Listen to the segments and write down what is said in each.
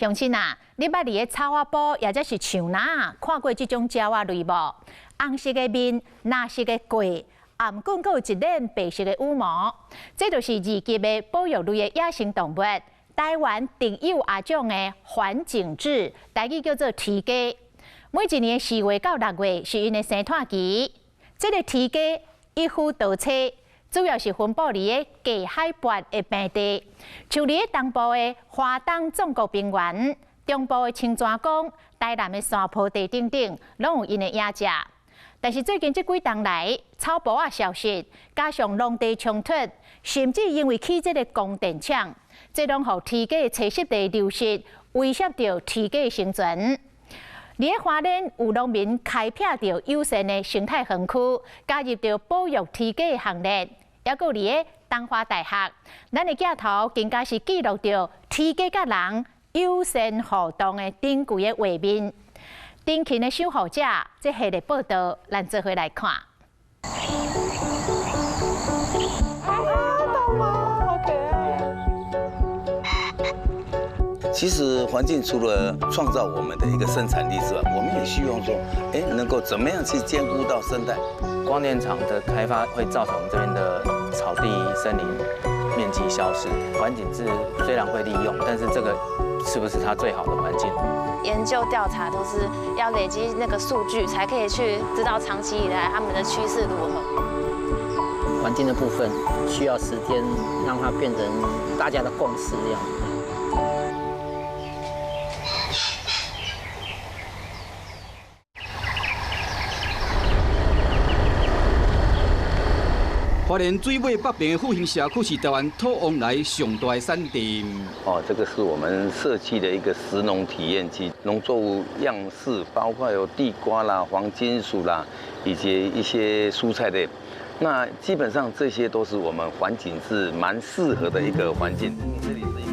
鄉親啊，你捌佇咧草仔埔，抑者是樹林看過這種鳥仔類無？紅色的面，藍色的過，頷頸閣有一輪白色的羽毛，這就是二級的保育類的野生動物。台灣特有亞種的環頸雉，台語叫做雉雞。每一年4月到6月是𪜶的生湠期。這个雉雞一夫多妻，主要是分布佇咧低海拔的平地，像佇咧東部的花東縱谷平原、中部的清泉崗、台南的山坡地等等，攏有𪜶的影跡。但是最近這幾冬來，草埔仔消失，加上農地衝突，甚至因為起這个光電廠，這攏予雉雞的棲息地流失，威脅著雉雞的生存。佇咧花蓮有農民開闢著友善的生態園區，加入著保育雉雞的行列。猶閣佇咧東華大學，咱的鏡頭更加是記錄著雉雞佮人友善互動的珍貴的畫面。珍禽的守護者，這系列報道，咱做伙來看。啊，大貓，好可愛。其實環境除了創造我們的一個生產力之外，我們也希望說，能夠怎麼樣去兼顧到生態。光電廠的開發會造成我們這邊的草地、森林面積消失。環頸雉雖然會利用，但是這個是不是它最好的環境？研究調查都是要累積那個數據，才可以去知道長期以來他們的趨勢如何。環境的部分需要時間讓它變成大家的共識這樣。花蓮水尾北邊的復興社區是台灣土旺來上大的產地。哦，這個是我們設計的一個食農體驗區，農作物樣式包括有地瓜啦、黃金薯啦，以及一些蔬菜類。那基本上這些都是我們環頸雉蠻適合的一個環境。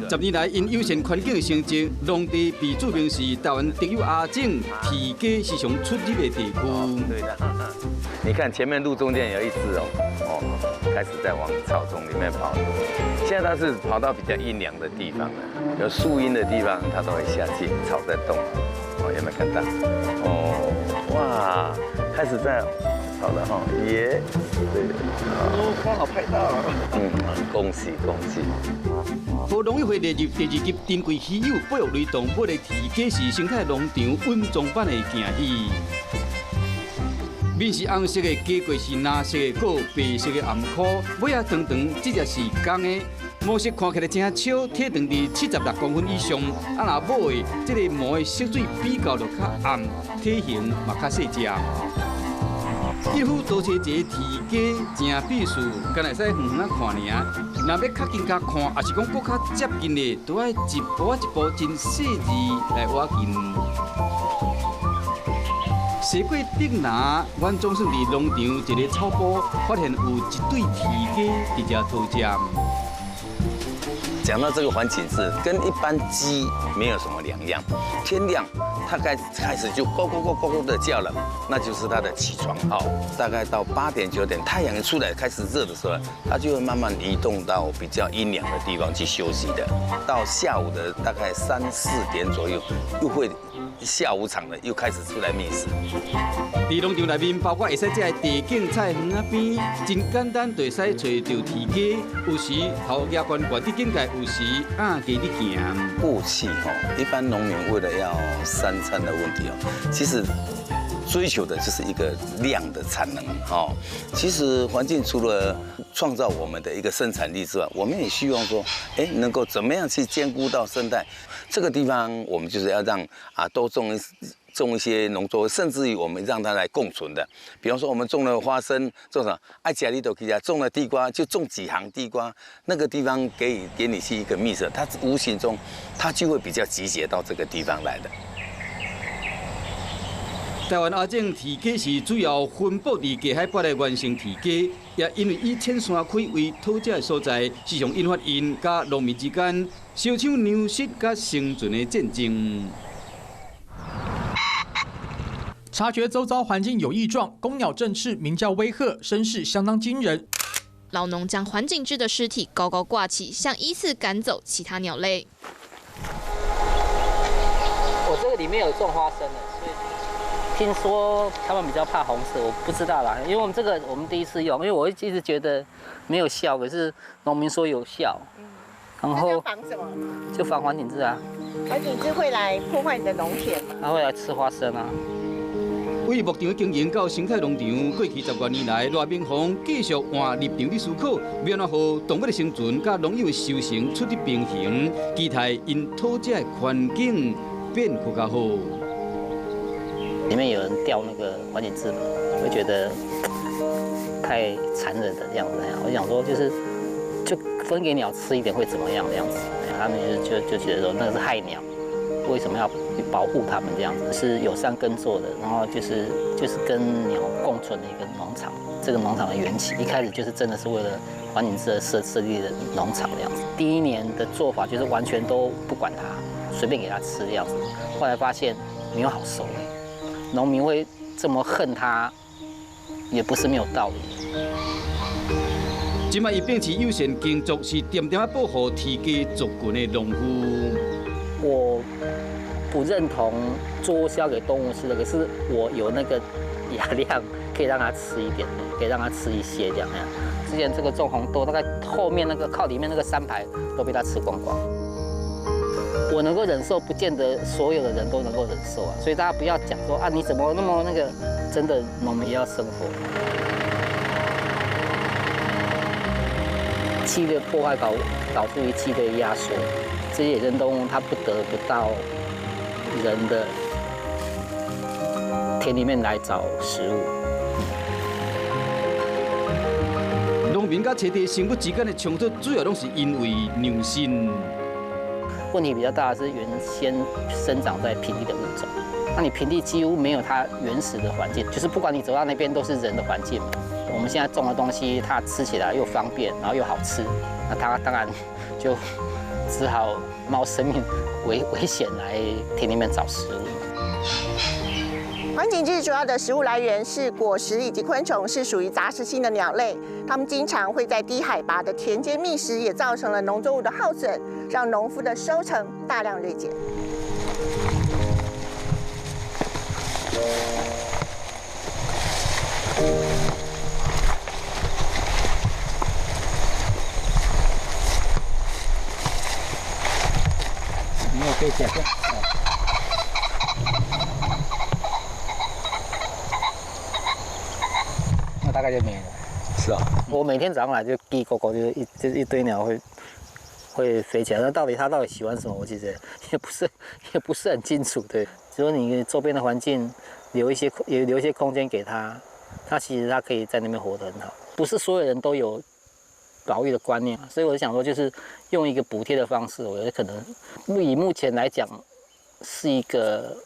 10年來，𪜶友善環境的成績，農地被註明是台灣特有亞種雉雞時常出入的地區。對的，你看前面路中間有一隻哦，哦，開始在往草叢裡面跑。現在它是跑到比較陰涼的地方了，有樹蔭的地方，它都會下去，草在動。哦，有沒有看到？哦，哇，開始在跑了哈，耶，對，哦，剛好拍到了。嗯，恭喜恭喜。予農委會列入第二級珍貴稀有保育類動物的雉雞是生態農場穩裝版的驚喜。面是紅色的，雞過是藍色的，閣有白色的頷箍，尾仔長長，這隻是公的。毛色看起來真少，體長佇76公分以上。啊，若母的，這个毛的色水比較就較暗，體型嘛較細隻。一夫多妻一个雉雞誠必須，干焦會使遠遠仔看爾。若欲較近較看，抑是講閣較接近的，都愛一步一步真細膩來倚近。踅過竹林，阮總算佇農場一个草埔，發現有一對雉雞佇遮討食。講到這個環頸雉，跟一般雞沒有什麼兩樣。天亮，它開始就咕咕咕咕咕的叫了，那就是它的起床號。大概到8點9點，太陽一出來開始熱的時候，它就會慢慢移動到比較陰涼的地方去休息的。到下午的大概3、4點左右，又會下午場的又開始出來覓食。佇農場內面，包括會使這地景菜園仔邊，真簡單就會使揣著雉雞。有時頭額懸懸佇警戒，有時鴨雞佇行。過去吼，一般農民為了要三餐的問題哦，其實追求的就是一個量的產能哦。其實環境除了創造我們的一個生產力之外，我們也希望說，能夠怎麼樣去兼顧到生態。這個地方我們就是要讓啊多種一些農作物，甚至於我們讓它來共存的。比方說，我們種了花生，種什麼？愛食你就去食，種了地瓜就種幾行地瓜，那個地方給你是一個覓食，它無形中它就會比較集結到這個地方來的。台灣亞種雉雞是主要分布佇低海拔的原生雉雞，也因為以淺山區為討食的所在，時常引發𪜶佮農民之間相搶糧食佮生存的戰爭。察覺周遭環境有異狀，公鳥振翅，鳴叫威嚇，聲勢相當驚人。老農將環頸雉的屍體高高掛起，想以此趕走其他鳥類。裡面有種花生的，所以聽說他們比較怕紅色，我不知道啦。因為我們這個我們第一次用，因為我一直覺得沒有效，可是農民說有效。然後防什麼？就防環頸雉啊。環頸雉會來破壞你的農田嗎？它會來吃花生啊。為牧場的經營到生態農場，過去10多年來，賴明宏繼續換立場去思考，欲按怎予動物的生存佮農業的收成取得平衡，期待𪜶討食的環境變閣較好。裡面有人釣那個環頸雉嘛，會覺得太殘忍的樣子。我想說，就是就分給鳥吃一點會怎麼樣的樣子？他們就覺得說那個是害鳥，為什麼要保護他們這樣子？是友善耕作的，然後就是跟鳥共存的一個農場。這個農場的緣起，一開始就是真的是為了環頸雉設立的農場這樣子。第一年的做法就是完全都不管它，隨便給它吃這樣子。後來發現沒有好收，農民會這麼恨它，也不是沒有道理。這擺伊秉持友善耕作，是恬恬仔保護雉雞族群的農夫。我不認同作物是要給動物吃的，可是我有那個雅量，可以讓它吃一點，可以讓它吃一些這樣。之前這個種紅豆，大概後面那個靠裡面那個3排都被它吃光光。我能夠忍受，不見得所有的人都能夠忍受啊。所以大家不要講說啊，你怎麼那麼那個，真的農民也要生活。氣的破壞導致於氣的壓縮，這些野生動物它不得不到人的田裡面來找食物。農民佮冊地生物之間的衝突，主要攏是因為糧食。問題比較大的是原先生長在平地的物種，那你平地幾乎沒有它原始的環境，就是不管你走到那邊都是人的環境嘛。我們現在種的東西，它吃起來又方便，然後又好吃，那它當然就只好冒生命危險來田裡面找食物。環頸雉主要的食物來源是果實以及昆蟲，是屬於雜食性的鳥類。它們經常會在低海拔的田間覓食，也造成了農作物的耗損，讓農夫的收成大量銳減。沒有飛起來。那大概就沒了。是啊。我每天早上來就叽咕咕，就一堆鳥會飛起來。那到底它到底喜歡什麼？我其實也不是很清楚。對，只有你周邊的環境留一些空間給它，它其實它可以在那邊活得很好。不是所有人都有保育的觀念，所以我想說，就是用一個補貼的方式，我覺得可能以目前來講是一個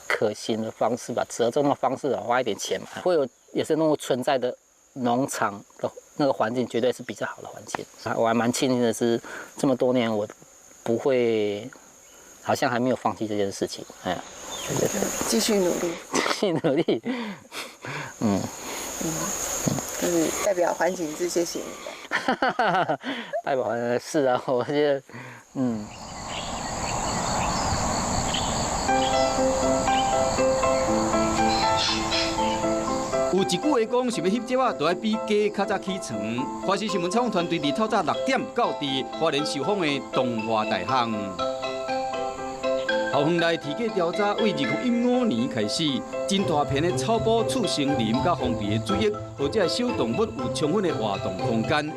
可行的方式吧，折中的方式吧，花一點錢嘛，會有野生動物存在的農場的那個環境，絕對是比較好的環境。我還蠻慶幸的是，這麼多年我不會，好像還沒有放棄這件事情。哎，對對對，繼續努力，繼續努力，嗯嗯。就是代表環頸雉，謝謝你的。代表是啊，我覺得，嗯。有一句話講，想欲翕鳥仔，就愛比雞較早起床。華視新聞採訪團隊佇透早6點到佇花蓮壽豐的東華大巷。校園內雉雞調查，為2015年開始，真大片的草埔、次生林佮封閉的水域，予這个小動物有充分的活動空間，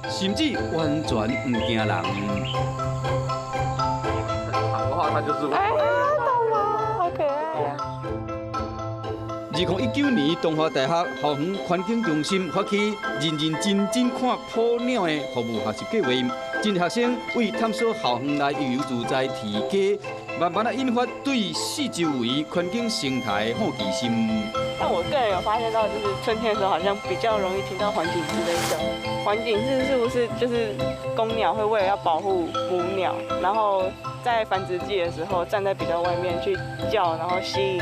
甚至完全毋驚人。長的話，它就是。哎，動物好可愛啊！ 2019年，東華大學校園環境中心發起認認真真看普鳥的服務學習計劃，真濟學生為探索校園內悠遊自在雉雞，慢慢仔引發對四周圍環境生態的好奇心。但我個人有發現到，就是春天的時候，好像比較容易聽到環頸雉在叫。環頸雉是不是就是公鳥會為了要保護母鳥，然後在繁殖季的時候站在比較外面去叫，然後吸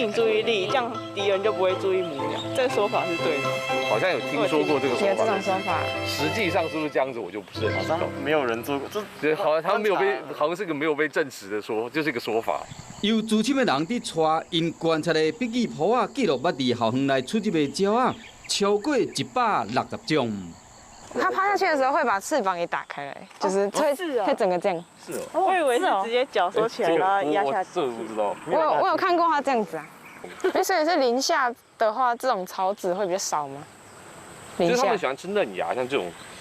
引注意力，這樣敵人就不會注意母鳥。這個說法是對的。好像有聽說過這個說法。有這種說法。實際上是不是這樣子，我就不是很知道。沒有人做過，這好像他沒有被，好像是個沒有被證實的說，就是一個說法。由資深的人佇帶𪜶觀察的筆記簿仔記錄，捌佇校園內出入的鳥仔超過160種。它趴下去的時候會把翅膀給打開來，就是會整個這樣。是哦，我以為是直接腳收起來然後壓下去。這不知道。我有看過它這樣子啊。所以是林下的話，這種草籽會比較少嗎？就是他們喜歡吃嫩芽，像這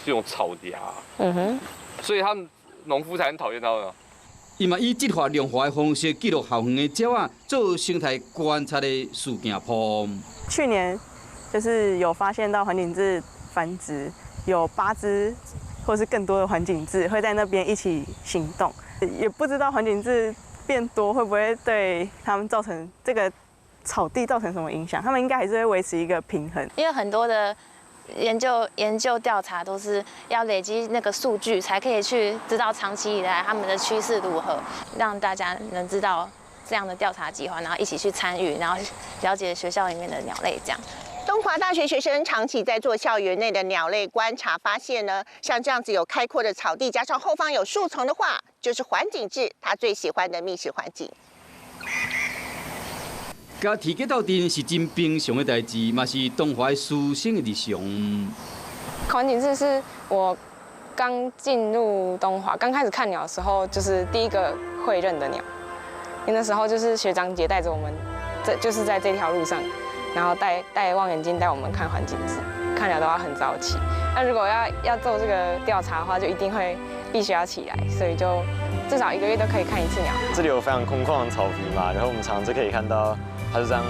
種草芽。嗯哼。所以他們農夫才很討厭他們。伊嘛以質化量化的方式記錄校園的鳥仔，做生態觀察的事件簿。去年就是有發現到環頸雉繁殖，有8隻或是更多的環頸雉會在那邊一起行動，也不知道環頸雉變多會不會對他們造成這個草地造成什麼影響？他們應該還是會維持一個平衡。因為很多的研究調查都是要累積那個數據，才可以去知道長期以來他們的趨勢如何，讓大家能知道這樣的調查計劃，然後一起去參與，然後了解學校裡面的鳥類這樣。東華大學學生長期在做校園內的鳥類觀察，發現呢，像這樣子有開闊的草地，加上後方有樹叢的話，就是環頸雉它最喜歡的覓食環境。佮雉雞鬥陣是真平常的代誌，嘛是東華師生的日常。環頸雉是我剛進入東華，剛開始看鳥的時候，就是第一個會認的鳥。因為那時候就是學長姐帶着我們，這就是在這條路上，然後帶望遠鏡帶我們看環頸雉。看鳥都要很早起，那如果要做這個調查的話，就一定會必須要起來，所以就至少一個月都可以看一次鳥。這裡有非常空曠的草皮嘛，然後我們常常就可以看到它就這樣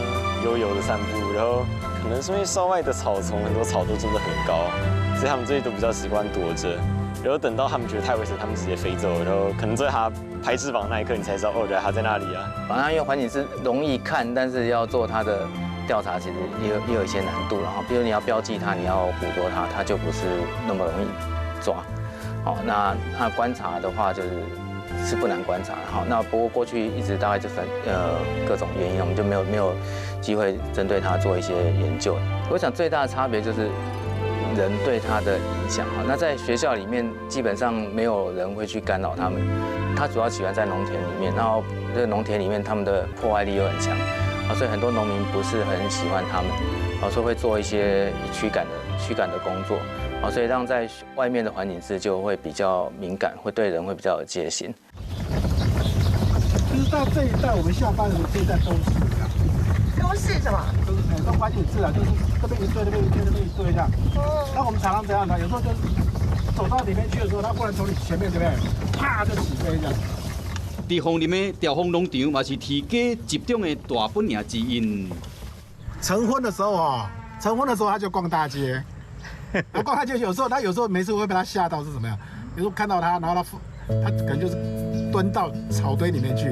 悠游的散步，然後可能是因為校外的草叢很多草都真的很高，所以他們這裡都比較習慣躲着。然後等到他們覺得太危險，他們直接飛走。然後可能在它拍翅膀那一刻，你才知道哦，原來它在那裡啊。反正因為環頸雉容易看，但是要做它的調查，其實也有一些難度了哈。比如你要標記它，你要捕捉它，它就不是那麼容易抓。好，那觀察的話就是不難觀察。好，那不過過去一直大概就是各種原因，我們就沒有機會針對它做一些研究。我想最大的差別就是人對它的影響哈。那在學校裡面基本上沒有人會去干擾他們，它主要喜歡在農田裡面，然後這個農田裡面他們的破壞力又很強啊，所以很多農民不是很喜歡他們，啊，所以會做一些驅趕的工作，啊，所以讓在外面的環頸雉就會比較敏感，會對人會比較有戒心。就是到這一帶，我們下班的時候，這一帶都是這樣。都是什麼？就是很多環頸雉啊，就是這邊一堆，那邊一堆，那邊一堆這樣。哦。那我們常常這樣的，有時候就走到裡面去的時候，它忽然從你前面這邊，啪就起飛這樣。佇鳳林的兆豐農場嘛是雉雞集中的大本營之一。晨昏的時候啊，晨昏的時候他就逛大街，逛大街有時候他有時候沒事會被他嚇到是怎麼樣？有時候看到他，然後他可能就是蹲到草堆裡面去，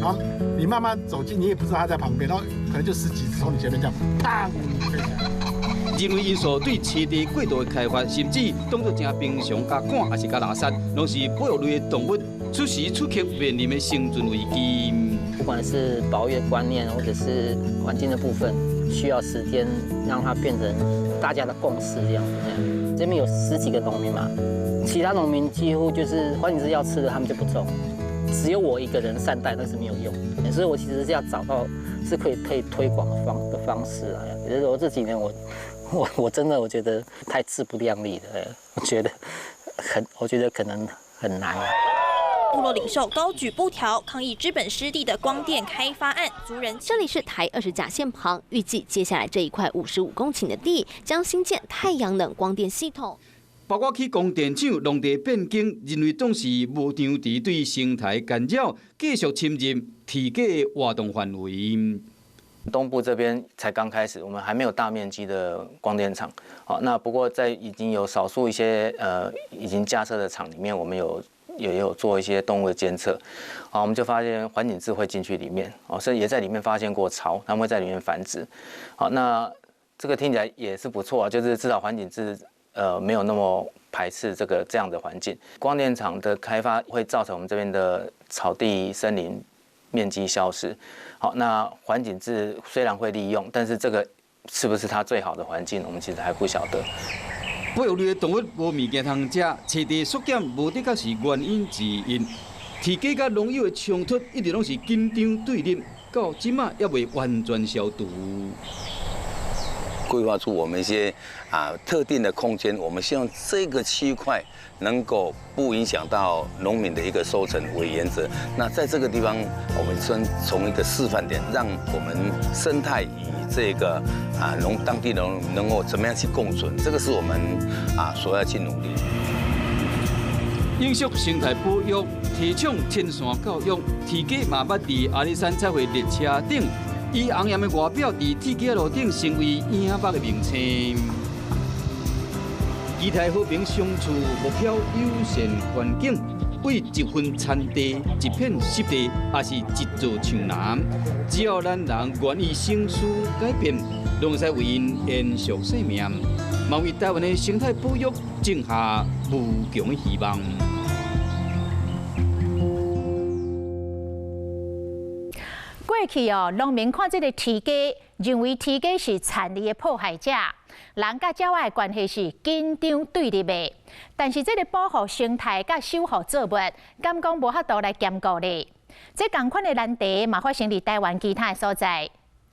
然後你慢慢走近，你也不知道他在旁邊，然後可能就十幾隻從你前面這樣，砰飛起來。人為因素對棲地過度的開發，甚至當作誠平常，共趕抑是共垃圾，攏是保育類的動物此時此刻面臨的生存危機。不管是保育觀念，或者是環境的部分，需要時間讓它變成大家的共識這樣子。這邊有十幾個農民嘛，其他農民幾乎就是環頸雉要吃的，他們就不種，只有我一個人善待，那是沒有用。所以我其實是要找到是可以推廣的方式啊。也就是說這幾年我真的我覺得太自不量力了，我覺得可能很難。部落領袖高舉布條抗議知本濕地的光電開發案，族人這裡是台20甲線旁，預計接下來這一塊55公頃的地將興建太陽能光電系統。包括起光電廠、農地變更，人類總是無張持對生態干擾，繼續侵入雉雞的活動範圍。東部這邊才剛開始，我們還沒有大面積的光電廠。好，那不過在已經有少數一些已經架設的廠裡面，我們也有做一些動物的監測。好，我們就發現環頸雉會進去裡面，哦，甚至也在裡面發現過巢，它們會在裡面繁殖。好，那這個聽起來也是不錯啊，就是至少環頸雉沒有那麼排斥這樣的環境。光電廠的開發會造成我們這邊的草地森林面積消失。好，那環頸雉雖然會利用，但是這個是不是它最好的環境，我們其實還不曉得。保育類的動物無物件通食，棲地縮減無的確是原因之一。雉雞佮農友的衝突一直攏是緊張對立，到這馬猶未完全消除。規劃出我們一些特定的空間，我們希望這個區塊能夠不影響到農民的一個收成為原則。那在這個地方，我們先從一個示範點，讓我們生態與這個當地農能夠怎麼樣去共存，這個是我們所要去努力。永續生態保育，提倡天線教育，雉雞嘛捌佇阿里山彩繪列車頂，以紅艷的外表佇鐵枝路頂成為影目的明星。期待和平相處，目標友善環境，為一份田地、一片濕地，抑是一座樹林，只要咱人願意省思改變，攏會使為𪜶延續生命，嘛為台灣的生態保育種下無窮的希望。過去哦，農民看這个雉雞，認為雉雞是田裡的破壞者，人佮鳥仔的關係是緊張對立的。但是這个保護生態佮守護作物，敢講無法度來兼顧咧。這仝款的難題嘛發生佇台灣其他的所在。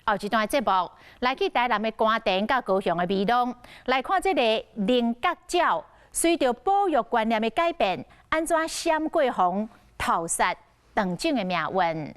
後一段節目來去台南的官田佮高雄的美濃，來看這个菱角鳥，隨著保育觀念的改變，按怎閃過予偷殺斷種的命運。